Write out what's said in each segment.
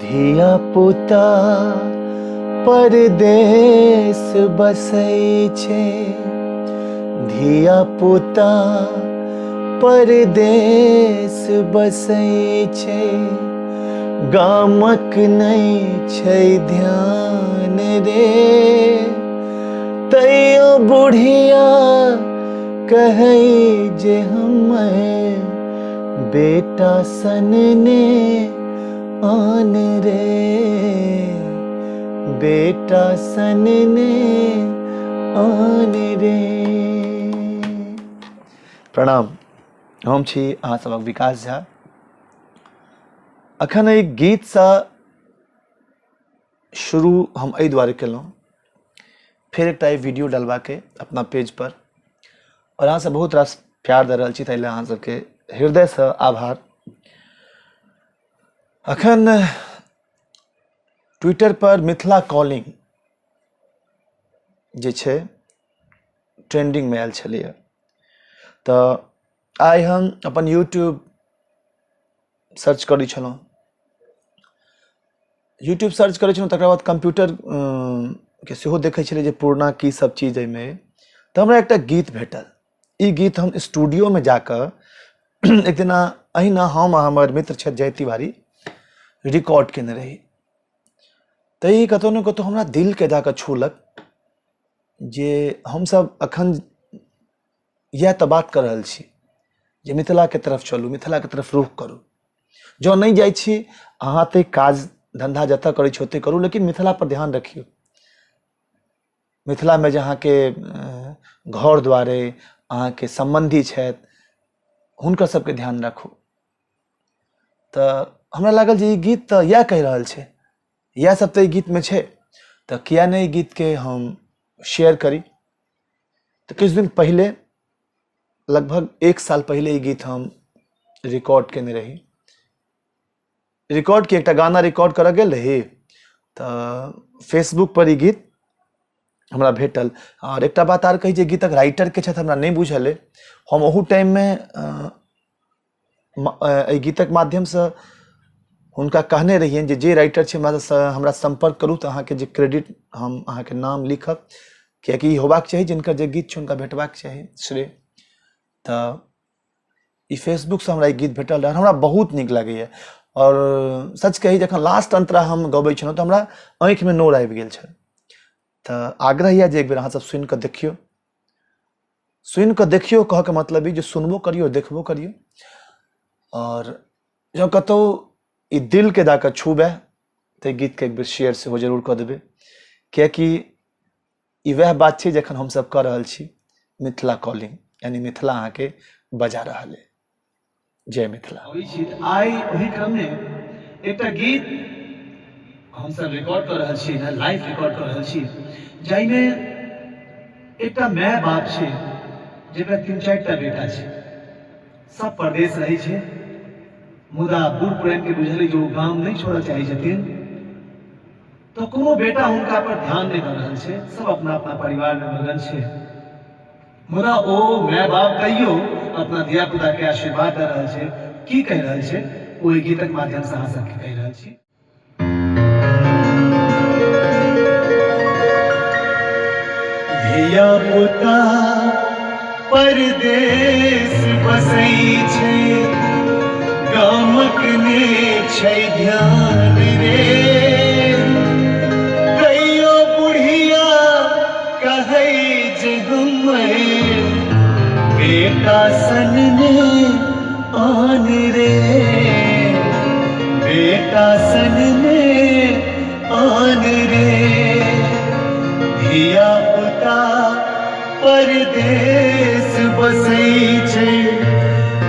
धिया पुता परदेश बसै छै, धिया पुता परदेश बसै छै, गामक नहि छै ध्यान रे, तैयो बुढ़िया कहै जे हमर बेटा सन ने आन रे, बेटा सन ने आन रे। प्रणाम, हम छी अहाँ सबक विकास झा। अखन एहि गीतसँ शुरू हम एहि दुआरे केलहुँ, फेर एकटा वीडियो डालबाके अपना पेज पर, और अहाँ सब बहुत रास प्यार दऽ रहल छी, ताहि लए अहाँ सबके हृदयसँ आभार। अखन ट्विटर पर मिथिला कॉलिंग जे छै ट्रेंडिंगमे आयल छलैए, तऽ आइ हम अपन यूट्यूब सर्च करै छलहुँ, यूट्यूब सर्च करै छलहुँ, तकर बाद कम्प्यूटर के सेहो देखै छलियै जे पुरना की सब चीज एहिमे, तऽ हमरा एकटा गीत भेटल। ई गीत हम स्टूडियोमे जाकऽ एक दिना अहिना हम आ हमर मित्र छथि जय तिवारी रिकॉर्ड केने रही। तऽ ई कतहु ने कतहु हमरा दिलके जाकऽ छूलक जे हमसब अखन इएह तऽ बात कऽ रहल छी जे मिथिलाके तरफ चलू, मिथिलाके तरफ रुख करू। जँ नहि जाइ छी अहाँ तऽ काज धन्धा जतऽ करै छी ओतऽ करू, लेकिन मिथिला पर ध्यान रखियौ। मिथिलामे जे अहाँके घर द्वार अइ, अहाँके सम्बन्धी छथि, हुनकर सबके ध्यान राखू। तऽ हमरा लागल जे ई गीत तऽ इएह कहि रहल छै, इएह सब तऽ ई गीतमे छै, तऽ किया नहि ई गीतके हम शेयर करी। तऽ किछु दिन पहिले, लगभग एक साल पहिले ई गीत हम रिकॉर्ड केने रही। रिकॉर्ड के एकटा गाना रिकॉर्ड करऽ गेल रही तऽ फेसबुक पर ई गीत हमरा भेटल। आओर एकटा बात आर कही जे गीतक राइटर के छथि हमरा नहि बुझल अइ। हम ओहू टाइममे एहि गीतक माध्यमसँ हुनका कहने रहियनि जे जे राइटर छै हमरा सम्पर्क करू तऽ अहाँके जे क्रेडिट हम अहाँके नाम लिखब, कियाकि ई होबाक चाही, जिनकर जे गीत छै हुनका भेटबाक चाही श्रेय। तऽ ई फेसबुकसँ हमरा ई गीत भेटल रहए, हमरा बहुत नीक लागैए। आओर सच कही जखन लास्ट अंतरा हम गबै छलहुँ तऽ हमरा आँखिमे नोर आबि गेल छल। तऽ आग्रह यए जे एक बेर अहाँसभ सुनि कऽ देखियौ, सुनि कऽ देखियौ कहऽके मतलब ई जे सुनबो करियौ देखबो करियौ। आओर जँ कतहु ई दिलके दऽ कऽ छुबए तऽ गीतके एक बेर शेयर सेहो जरूर कऽ देबै, कियाकि ई वएह बात छै जखन हमसभ कऽ रहल छी मिथिला कॉलिंग, यानी मिथिला अहाँके बजा रहल अइ। जय मिथिला। अबै छी तऽ आइ ओहि क्रममे एकटा गीत हमसभ रिकॉर्ड कऽ रहल छी, लाइव रिकॉर्ड कऽ रहल छी, जाहिमे एकटा माय बाप छै जकरा 3-4 टा बेटा छै, सब परदेश रहै छै, मुदा बूढ़ पुरानके बुझल जे ओ गाम नहि छोड़ऽ चाहै छथिन, तऽ कोनो बेटा हुनका पर ध्यान नहि दऽ रहल छै, सब अपना अपना परिवारमे मगन छै, मुदा ओ माय बाप तैयो अपना धिया पुता के आशीर्वाद दऽ रहल छै। की कहि रहल छै ओहि गीतक माध्यमसँ अहाँ सबके कहि रहल छी। धिया पुता परदेश बसै छै, गामक ने छै ध्यान रे, तैयो बुढ़िया कहै जे हमर बेटा सन ने आन रे, बेटा सन ने आन रे, धिया पुता परदेश बसै छै,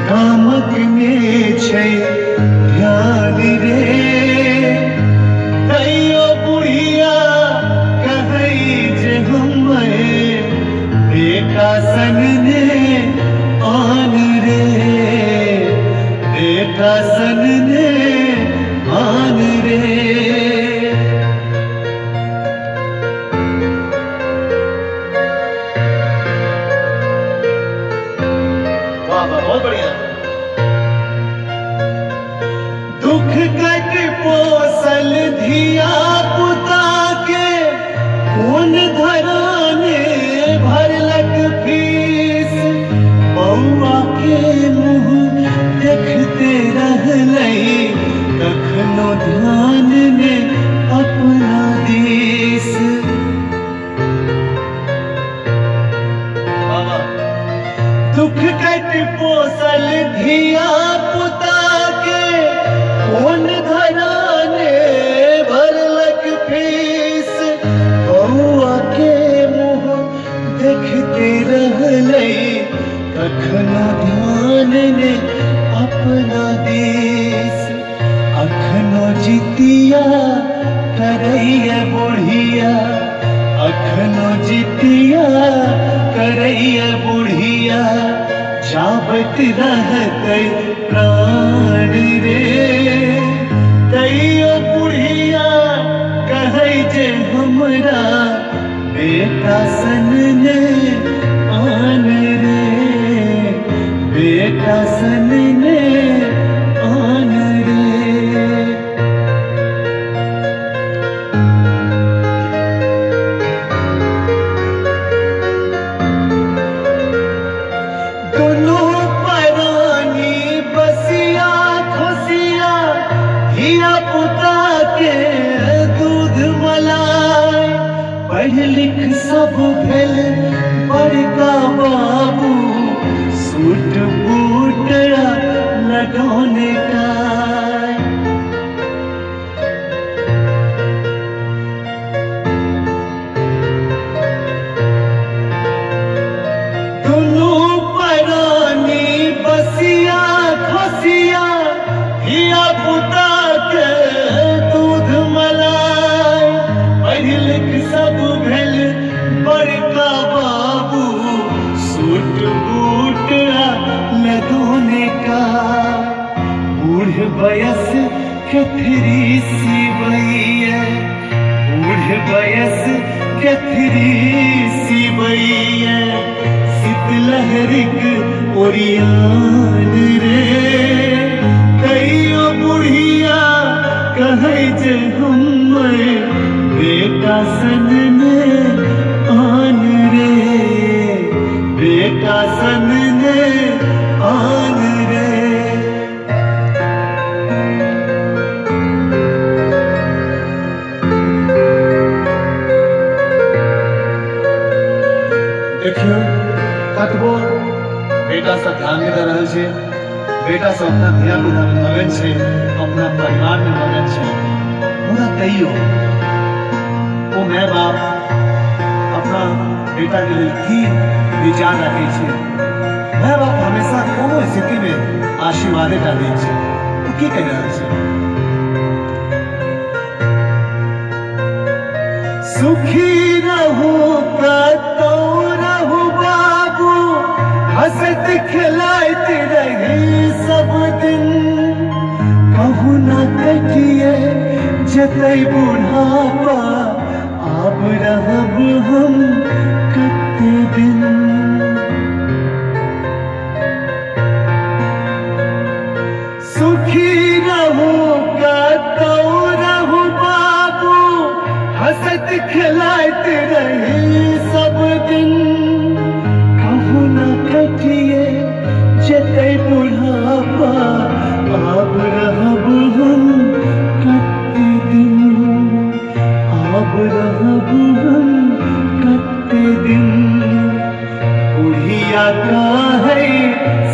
गामक ने छै ध्यान रे, तैयो बुढ़िया कहै जे हमर बेटा सन ने आन रे, बेटा सन ने आन रे। वाह वाह, बहुत बढ़िया। पोसल धिया पुता के कोन धराने भरलक फीस, बौआ के मुँह देखते रहलै कखनो ध्यान ने अपना दिस। दुख कट पोसल धिया पुता के कोन धराने भरलक फीस, बौआ के मुँह देखते रहलै कखनो ध्यान ने अपना दिस। अखनो जितिया करैया बुढ़िया, अखनो जितिया करैया बुढ़िया, जाबत रहतै प्राण रे। तैयो बुढ़िया कहै जे हमरा बेटा सन ने आन रे, बेटा सन ने आन रे। दुनू परानी बसिया खुशिया धिया पुता के दूध मलाई, पढ़ लिख सब भेल बड़का बाबू सूट बूट लगौने का। दुनू परानी बसिया खुशिया धिया पुता के दूध मलाई, पढ़ लिख सब भेल बड़का बाबू सूट बूट लगौने का। बूढ़ बयस कथरी सिबैया, बूढ़ बयस कथरी सिबैया, शीतलहरिक ओरियान रे। तैयो बुढ़िया कहै जे हमर बेटा सन ने आन रे, बेटा सन ने आन रे। देखियौ कतबो बेटा सब ध्यान नहि दऽ रहल छै, बेटा सब अपना धिया पुता में मगन छै, अपना परिवार में मगन छै, मुदा तैयो ओ my बाप अपना बेटा के लेल की विचार रखै छै। My बाप हमेशा कोनो स्थिति में आशीर्वादे टा दै छै। ओ की कहि रहल छै? सुखी रहू कतौ रहू बाबू, हंसैत खेलाइत रही सब दिन, कहू न कटिए जतै बुढ़ापा, आब रहब हम कते दिन। सुखी रहू कतौ रहू बाबू, हंसैत खेलाइत रही सब दिन, कहू न कटिए जतै बुढ़ापा, आब रहब हम कते दिन, आब रहब हम कते दिन। बुढ़िया कहै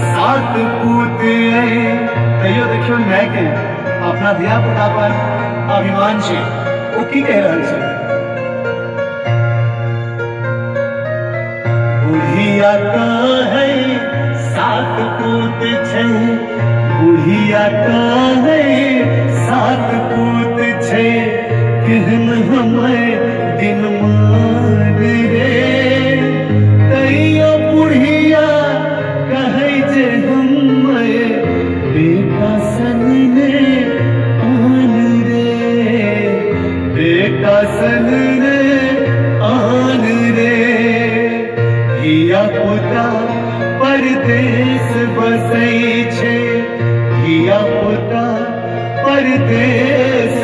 सात पूत ऐ, तैयो देखियौ माय के अपना धिया पुता पर अभिमान छै। ओ की कहि रहल छै? बुढ़िया कहै सात पूत छै, बुढ़िया कहै सात पूत छै, केहन हमर दिन मान रे। तैयो बुढ़िया कहै जे हमर बेटा सन ने आन रे, बेटा सन ने आन रे। धिया पुता परदेश बसै छै, धिया पुता परदेश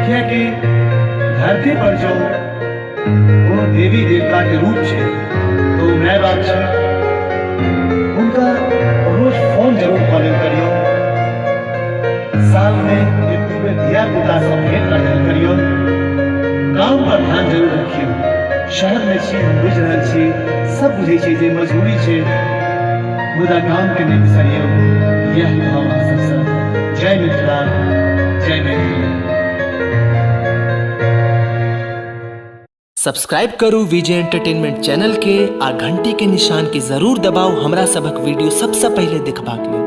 कियाकि धरती पर जो कोनो देवी देवता के रूप छै तऽ ओ माय बाप छै। हुनका रोज फोन जरूर कऽ लेल करियौ। साल में एक दू बेर धिया पुता से भेंट कर लेल करियौ। काम पर ध्यान जरूर रखियौ। शहर में छी, हम बुझि रहल छी, सब बुझै छै जे मजबूरी छै, मुदा गाम के नहि बिसरियौ। यह कहब अहाँ सबसँ। जय मिथिला, जय मैथिली। सब्सक्राइब करू विजय एंटरटेनमेंट चैनल के आ घंटी के निशान के जरूर दबाउ हमरा सभक वीडियो सबसँ पहिले देखबाक लेल।